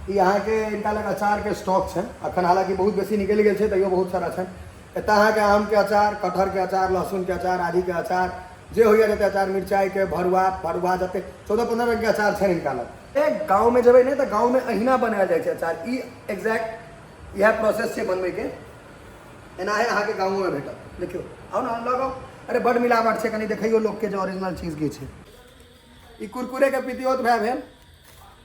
ई अहाँके हिनका लग अचारके स्टॉक छनि अखन। हालाँकि बहुत बेसी निकलि गेल छै, तैयो बहुत सारा छनि एतऽ। अहाँके आमके अचार, कटहरके अचार, लहसुनके अचार, आदिके अचार, जे होइए जते अचार, मिरचाइके भरुआ भरुआ, जते 14-15 रंगके अचार छनि हिनका लग। ए गाँवमे जेबै ने तऽ गाँवमे अहिना बनायल जाइ छै अचार। ई एग्जैक्ट इएह प्रोसेस छै बनबैके। एनाहे अहाँके गाँवोमे भेटत। देखियौ, आउ ने लगाउ। अरे, बड्ड मिलावट छै, कनि देखैयौ लोकके जे ओरिजिनल चीज की छै। ई कुरकुरेके पितियोत भाय भेल,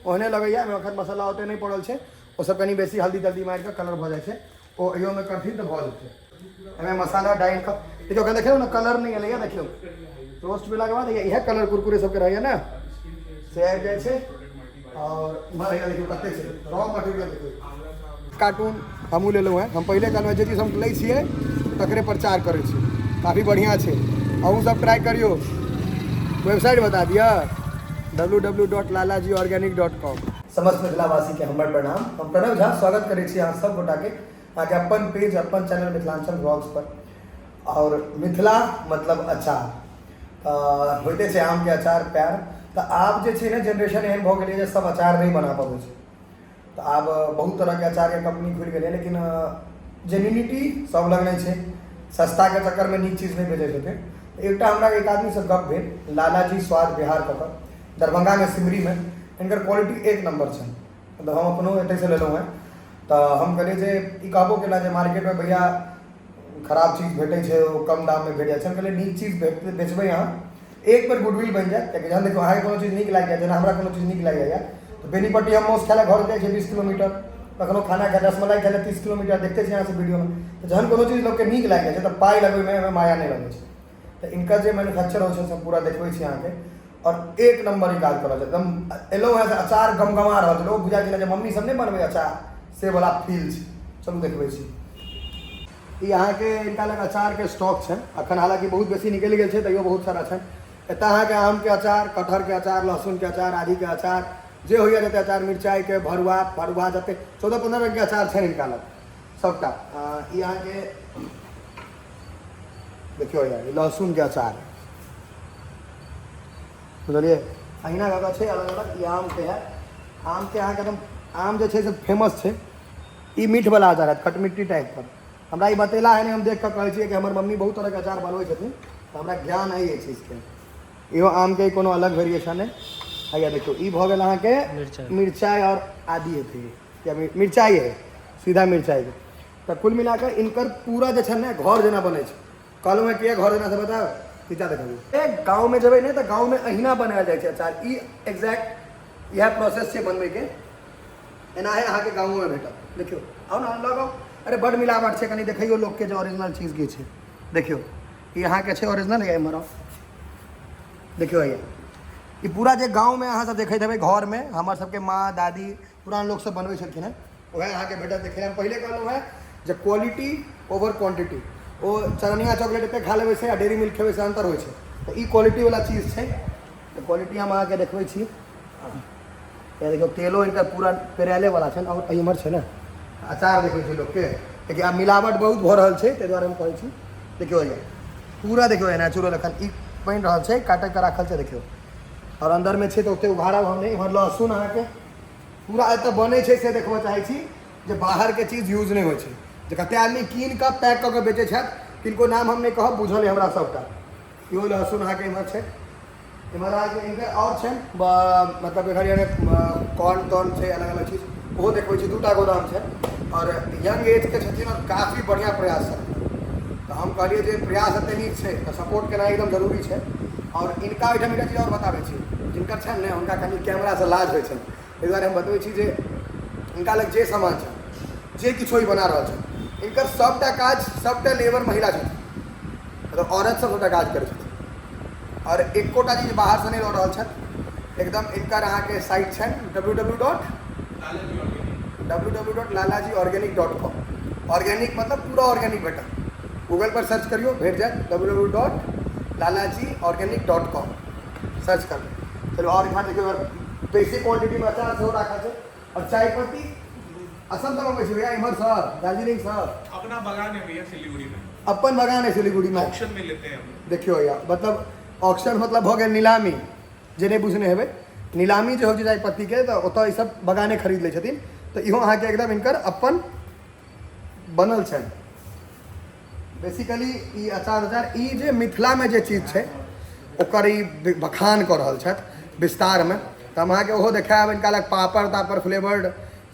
ओहने लगैया। एहिमे एखन मसाला ओते नहि पड़ल छै। ओ सब कनि बेसी हल्दी तल्दी मारि कऽ कलर भऽ जाइ छै। ओ एहियोमे करथिन तऽ भऽ जेतै। एहिमे मसाला डालि कऽ देखियौ, एखन देखियौ ने, कलर नहि एलैया। देखियौ, रोस्ट भेलाके बाद इएह कलर कुरकुरे सबके रहैया ने, से आबि जाइ छै। आओर इम्हर हैया, देखियौ कते छै रॉ मटेरियल। देखियौ, कार्टून हमहूँ लेलहुँ हेँ। हम पहिले कहलहुँ, जे चीज हम लै छियै तकरे प्रचार करै छी। काफी बढ़िआँ छै, अहूँ सब ट्राई करियौ। वेबसाइट बता दिअ, ww.lalajiorganic.com। समस्त मिथिलावासीके हमर प्रणाम। हम प्रणव झा स्वागत करै छी अहाँ सब गोटाके अहाँके अपन पेज, अपन चैनल मिथिलांचल ब्लॉग्स पर। आओर मिथिला मतलब अचार, तऽ होइते छै आमके अचार प्यार। तऽ आब जे छै ने, जेनरेशन एहन भऽ गेलै जे सब अचार नहि बना पबै छै। तऽ आब बहुत तरहके अचारके कम्पनी खुलि गेलै, लेकिन जेन्युनिटी सब लग नहि छै। सस्ताके चक्करमे नीक चीज नहि बेचै छथिन। एकटा हमरा एक आदमीसँ गप भेल, लालाजी स्वाद बिहार कऽ कऽ, दरभंगामे सिमरीमे। हिनकर क्वालिटी एक नम्बर छै। मतलब हम अपनो एतहिसँ लेलहुँ हेँ। तऽ हम कहलियै जे ई कहबो केला जे मार्केटमे भैया खराब चीज भेटै छै, ओ कम दाममे भेट जाइ छै। हम कहलियै, नीक चीज भेट बेचबै अहाँ, एक बेर गुडविल बनि जायत। कियाकि जहन देखियौ, अहाँके कोनो चीज नीक लागि जायत, जेना हमरा कोनो चीज नीक लागि जाइए तऽ बेनीपट्टी हम मासु खाइ लए घर जाइ छै 20 किलोमीटर, कखनो खाना खाइ रसमलाई खाइ लए 30 किलोमीटर, देखते छी अहाँ सब वीडियोमे। तऽ जहन कोनो चीज लोकके नीक लागि जाइ छै तऽ पाइ लगबैमे ओहिमे माया नहि लगै छै। तऽ इनकर जे मैन्युफैक्चर होइ छै से पूरा देखबै छी अहाँके। आओर एक नम्बर ई काज कऽ रहल छै एकदम। एलहुँ हेँ से अचार गमगमा रहल छै। लोक बुझा गेलै जे मम्मी सब नहि बनबै अचार, से वला फील छै। चलू, देखबै छी। ई अहाँके हिनका लग अचारके स्टॉक छनि अखन। हालाँकि बहुत बेसी निकलि गेल छै, तैयो बहुत सारा छनि एतऽ। अहाँके आमके अचार, कटहरके अचार, लहसुनके अचार, आदिके अचार, जे होइए जते अचार, मिरचाइके भरुआ भरुआ, जते 14-15 रंगके अचार छनि हिनका लग सबटा। ई अहाँके देखियौ यार, ई लहसुनके अचार बुझलियै। अहिना कऽ कऽ छै अलग अलग। ई आमके है, आमके अहाँके एकदम आम जे छै से फेमस छै। ई मीठवला अचार हैत, खटमिट्ठी टाइपके। हमरा ई बतेला है नहि, हम देख कऽ कहै छियै कि हमर मम्मी बहुत तरहके अचार बनबै छथिन, तऽ हमरा ज्ञान है एहि चीजके। इहो आमके कोनो अलग वेरिएशन है। हैया देखियौ, ई भऽ गेल अहाँके मिरचाइ। मिरचाइ आओर आदि हेतै या मिरचाइ है, सीधा मिरचाइ। तऽ कुल मिला कऽ इनकर पूरा जे छै ने, घर जेना बनै छै। कहलहुँ हेँ किया घर जेना, से बताउ। नीचा देखबियौ। ए गाँवमे जेबै ने तऽ गाँवमे अहिना बनायल जाइ छै अचार। ई एग्जैक्ट इएह प्रोसेस छै बनबैके। एनाहे अहाँके गाँवोमे भेटत। देखियौ, आउ ने लगाउ। अरे, बड्ड मिलावट छै, कनि देखैयौ लोकके जे ओरिजिनल चीज की छै। देखियौ, ई अहाँके छै ओरिजिनल। या एम्हर आउ, देखियौ हैया, ई पूरा जे गाँवमे अहाँ सब देखैत हेबै, घरमे हमर सबके माँ, दादी, पुरान लोक सब बनबै छलखिन हेँ, वएह अहाँके भेटत। देखै हम पहिले कहलहुँ हेँ जे क्वालिटी ओवर क्वान्टिटी। ओ चरनिया चॉकलेट एते खा लेबै से आ डेयरी मिल्क खेबै से अन्तर होइ छै। तऽ ई क्वालिटीवला चीज छै, तऽ क्वालिटी हम अहाँके देखबै छी। या देखियौ, तेलो हिनकर पूरा पेरायले वाला छनि। आओर एम्हर छै ने, अचार देखबै छी लोकके, कियाकि आब मिलावट बहुत भऽ रहल छै, ताहि दुआरे हम कहै छी। देखियौ भैया, पूरा देखियौ, नेचुरल एखन ई बनि रहल छै, काटि कऽ राखल छै। देखियौ, आओर अन्दरमे छै तऽ ओते उघाड़ब हम नहि। एम्हर लहसुन अहाँके पूरा एतऽ बनै छै, से देखबऽ चाहै छी जे बाहरके चीज यूज नहि होइ छै, जे कते आदमी कीन कऽ पैक कऽ कऽ बेचै छथि। किनको नाम हम नहि कहब, बुझल अइ हमरा सबटा। इहो लहसुन अहाँके एम्हर छै। एम्हर अहाँके हिनकर आओर छै, मतलब एखन यानी कॉर्न तॉर्न छै, अलग अलग चीज, ओहो देखबै छी। दूटा गोदाम छै। आओर यंग एजके छथिन आओर काफी बढ़िआँ प्रयास छै। तऽ हम कहलियै जे प्रयास एते नीक छै तऽ सपोर्ट केनाइ एकदम जरूरी छै। आओर इनका ओहिठाम एकटा चीज आओर बताबै छी। जिनकर छनि ने, हुनका कनि कैमरासँ लाज होइ छनि, ताहि दुआरे हम बतबै छी जे हिनका लग जे सामान छै, जे किछो ई बना रहल छै, हिनकर सभटा काज, सभटा लेबर महिला छथिन, मतलब औरत सब सभटा काज करै छथिन। आओर एकोटा चीज बाहरसँ नहि लऽ रहल छथि एकदम। इनकर अहाँके साइट छनि www.ww.lalajiorganic.com। Organic मतलब पूरा ऑर्गेनिक भेटत। गूगल पर सर्च करियौ, भेट जायत। www.lalajiorganic.com search करबै। चलू, आओर एहिठाम देखियौ, बेसी क्वान्टिटीमे अचार सेहो राखल छै। आओर चाय पत्ती असम से मंगबै छी भैया, इम्हरसँ, दार्जिलिंगसँ? अपना बगान है भैया सिलीगुड़ी में। अपन बगान है सिलीगुड़ी में। ऑक्शन में लेते हैं हम। देखियौ भैया, मतलब ऑक्शन मतलब भऽ गेल नीलामी, जे नहि बुझने हेबै। नीलामी जे होइ छै चायपत्तीके, तऽ ओतऽ ई सब बगाने खरीद लै छथिन। तऽ इहो अहाँके एकदम हिनकर अपन बनल छनि। बेसिकली ई अचार उचार ई जे मिथिलामे जे चीज छै ओकर ई बखान कऽ रहल छथि विस्तारमे। तऽ हम अहाँके ओहो देखायब। हिनका लग पापड़ तापड़ फ्लेवर्ड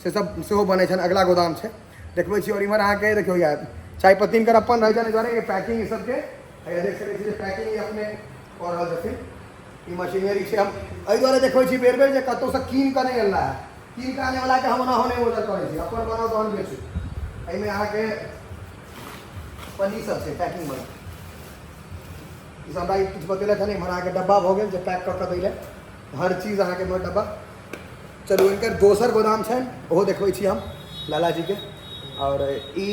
से सब सेहो बनै छनि। अगला गोदाम छै, देखबै छी। आओर इम्हर अहाँके देखियौ, इएह चाय पत्ती हिनकर अपन रहै छनि। एहि दुआरे पैकिंग ई सबके देख सकै छी जे पैकिंग ई अपने कऽ रहल छथिन। ई मशीनरी छै। हम एहि दुआरे देखबै छी बेर बेर जे कतहुसँ कीन कऽ नहि अनला है। कीन कऽ आनैवलाके हम ओनाहो नहि ऑर्डर करै छी। अपन बनाउ तहन बेचू। एहिमे अहाँके पन्नी सब छै पैकिंग वाला। ई सब हमरा किछु बतेलथि हन। इम्हर अहाँके डब्बा भऽ गेल जे पैक कऽ कऽ दै लए हर चीज अहाँके इम्हर डब्बा। चलू, हिनकर दोसर गोदाम छनि, ओहो देखबै छी हम लालाजीके। आओर ई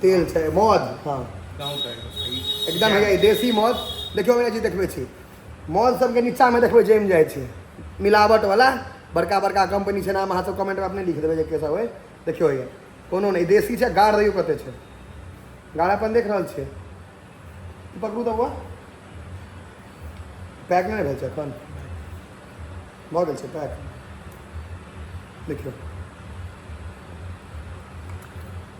तेल छै, मौध। हँ, एकदम है देसी मौध। देखियौ भैया जी, देखबै छी मौध सबके नीचामे देखबै जमि जाइ छै। मिलावट वाला बड़का बड़का कंपनी छै, नाम अहाँ सब कमेंटमे अपने लिख देबै जे के सब है। देखियौ भैया, कोनो नहि, देसी छै। गाढ़ देखियौ कते छै गाढ़ापन, देख रहल छियै? पकड़ू तऽ बौआ। पैक नहि भेल छै एखन, भऽ गेल छै पैक। देखियौ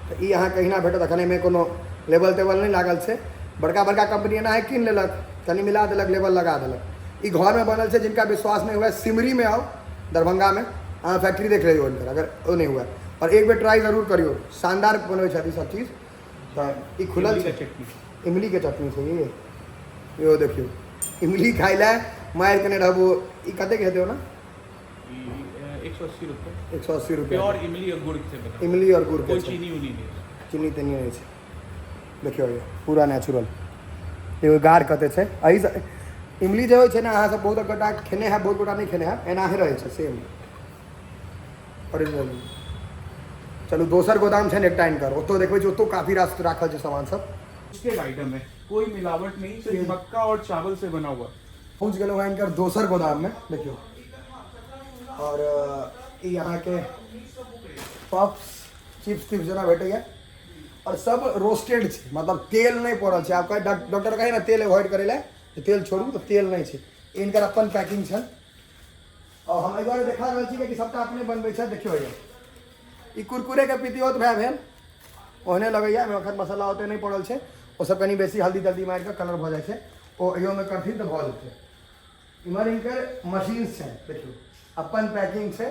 तऽ ई अहाँके अहिना भेटत। एखन एहिमे कोनो लेबल तेबल नहि लागल छै। बड़का बड़का कंपनी एनाहे कीन लेलक, कनि मिला देलक, लेबल लगा देलक। ई घरमे बनल छै। जिनका विश्वास नहि हुए, सिमरीमे आउ, दरभंगामे, अहाँ फैक्ट्री देख लियौ हुनकर। अगर ओ नहि हुए आओर एक बेर ट्राई जरूर करियौ, शानदार बनबै छथि ई सब चीज। तऽ ई खुलल छै। इमलीके चटनी छै ई। इहो देखियौ, इमली खाइ लए मारि केने रहबो। ई कतेक हेतै ओना? 180 रुपये। 180 रुपया। प्योर इमली और गुड़ से बना। इमली और गुड़ के कोई छै। चीनी उनी नहीं। चीनी तीनी नहि छै। देखियौ, ये पूरा नेचुरल। एगो गाढ़ कते छै एहि इमली जे होइ छै ने, अहाँ सब बहुत गोटा खेने है, बहुत गोटा नहि खेने है। एनाहे रहै छै, सेम ओरिजिनल। चलू, दोसर गोदाम छै ने एकटा हिनकर, ओतौ देखबै छी। ओतौ काफी रास राखल छै सामान सब। रोस्टेड आइटम है, कोई मिलावट नहीं, सिर्फ मक्का और चावल से बना हुआ। पहुँच गेलहुँ हँ हिनकर दोसर गोदाममे, देखियौ। आओर ई अहाँके पफ्स, चिप्स तिप्स जेना भेटैए आओर सब रोस्टेड छै, मतलब तेल नहि पड़ल छै। आब कहै डॉक्टर कहै ने तेल एवॉइड करै लए, तऽ तेल छोड़ू, तऽ तेल नहि छै। हिनकर अपन पैकिंग छनि। आओर हम एहि दुआरे देखा रहल छी कि सबटा अपने बनबै छै। देखियौ भैया, ई कुरकुरेके पितियोत भए भेल, ओहने लगैए। एहिमे एखन मसाला ओते नहि पड़ल छै। ओ सब कनि बेसी हल्दी तल्दी मारि कऽ कलर भऽ जाइ छै। ओ एहियोमे करथिन तऽ भऽ जेतै। इम्हर हिनकर मशीन छै, देखियौ, अपन पैकिंग छै।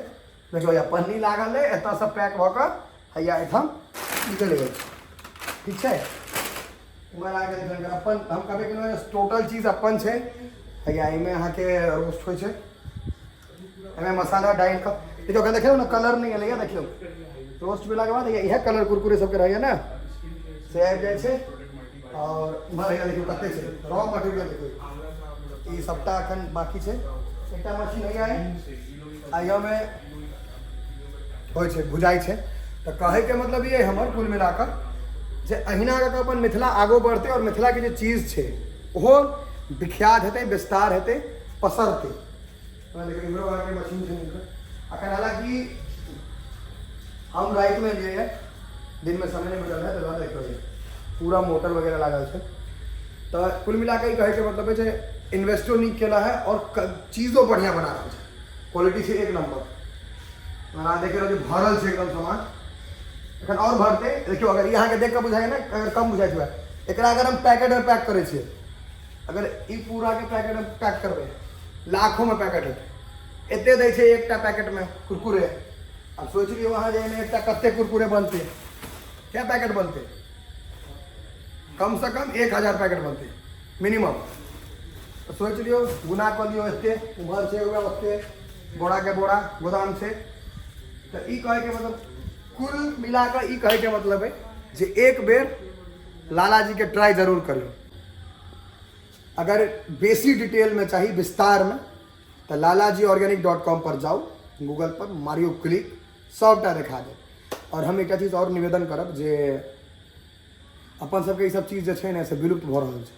देखियौ भैया, पन्नी लागल अइ, एतऽसँ पैक भऽ कऽ हैया एहिठाम निकलि गेल छै। ठीक छै। इम्हर अहाँके देखियौ, हिनकर अपन, हम कहबे केलहुँ, टोटल चीज अपन छै। हैया एहिमे अहाँके रोस्ट होइ छै, एहिमे मसाला डालि कऽ। देखियौ, एखन देखियौ ने, कलर नहि एलैए। देखियौ, रोस्ट भेलाके बाद हैया इएह कलर कुरकुरे सबके रहैए ने, से आबि जाइ छै। आओर इम्हर हैया देखियौ कते छै रॉ मटेरियल। देखियौ, ई सबटा एखन बाकी छै। एकटा मशीन हैया आ एहिमे होइ छै, भुजाइ छै। तऽ कहैके मतलब ई अइ हमर कुल मिलाकऽ जे अहिना कऽ कऽ अपन मिथिला आगू बढ़तै आओर मिथिलाके जे चीज छै ओहो विख्यात हेतै, विस्तार हेतै, पसरतै। लेकिन इम्हरो अहाँके मशीन छै हिनकर। अखन हालाँकि हम रातिमे एलियै हँ, दिनमे समय नहि भेटल है। तऽ देखियौ, पूरा मोटर वगैरह लागल छै। तऽ कुल मिलाकऽ ई कहैके मतलब है जे इन्वेस्टो नीक केला है आओर चीजो बढ़िआँ बना रहल छै, क्वालिटी छै एक नंबर। अहाँ देख रहल छी, भरल छै एकदम सामान, एखन आओर भरतै। देखियौ, अगर ई अहाँके देख कऽ बुझाइए ने, अगर कम बुझाइ छै, एकरा अगर हम पैकेटमे पैक करै छियै, अगर ई पूराके पैकेटमे पैक करबै, लाखोमे पैकेट हेतै। एते दै छै एकटा पैकेटमे कुरकुरे। आब सोचि लियौ अहाँ जे एहिमे एकटा कते कुरकुरे बनतै, कै पैकेट बनतै? कमसँ कम 1000 पैकेट बनतै मिनिमम। तऽ सोचि लियौ, गुना कऽ लियौ। एते उम्हर छै, ओकरा ओते बोराके बोरा गोदाम छै। तऽ ई कहैके मतलब, कुल मिला कऽ ई कहैके मतलब है जे एक बेर लालाजीके ट्राई जरूर करियौ। अगर बेसी डिटेलमे चाही, विस्तारमे, तऽ lalajiorganic.com पर जाउ, गूगल पर मारियौ क्लिक, सभटा देखा देत। आओर हम एकटा चीज आओर निवेदन करब जे अपन सबके ई सब चीज जे छै ने से विलुप्त भऽ रहल छै।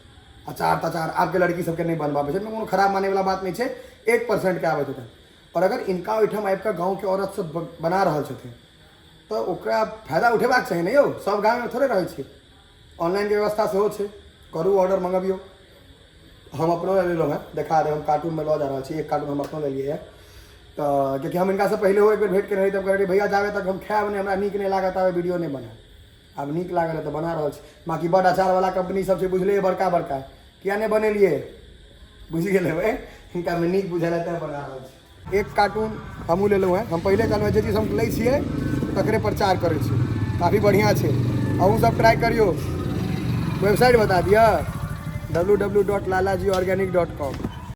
अचार तचार आबके लड़की सबके नहि बनबाबै छै। कोनो खराब मानैवला बात नहि छै, 1%के आबैत हेतै। आओर अगर इनका ओहिठाम आबि कऽ गाँवके औरत सब बना रहल छथिन तऽ ओकरा फायदा उठेबाक चाही ने यौ। सब गाममे थोड़े रहै छै। ऑनलाइनके व्यवस्था सेहो छै, करू ऑर्डर, मङ्गबियौ। हम अपनो लए लेलहुँ हेँ। देखा देब, हम कार्टूनमे लऽ जा रहल छी। एक कार्टून हम अपनो लेलियै हँ, तऽ कियाकि हम हिनकासँ पहिले एक बेर भेँट केने रही, तऽ हम कहने रही, भैया, जाबे तक हम खायब नहि, हमरा नीक नहि लागत, ताबे वीडियो नहि बनायब। आब नीक लागल तऽ बना रहल छी। बाँकी बड्ड अचारवला कम्पनी सब छै, बुझलियै, बड़का बड़का, किया नहि बनेलियै? बुझि गेल हेबै, हिनकामे नीक बुझल है, तैँ बना रहल छी। एक कार्टून हमहूँ लेलहुँ हेँ। हम पहिले कहलहुँ, जे चीज हम लै छियै तकरे प्रचार करै छी। काफी बढ़िआँ छै, अहूँ सब ट्राई करियौ। वेबसाइट बता दिअ, ww.lalajiorganic.com।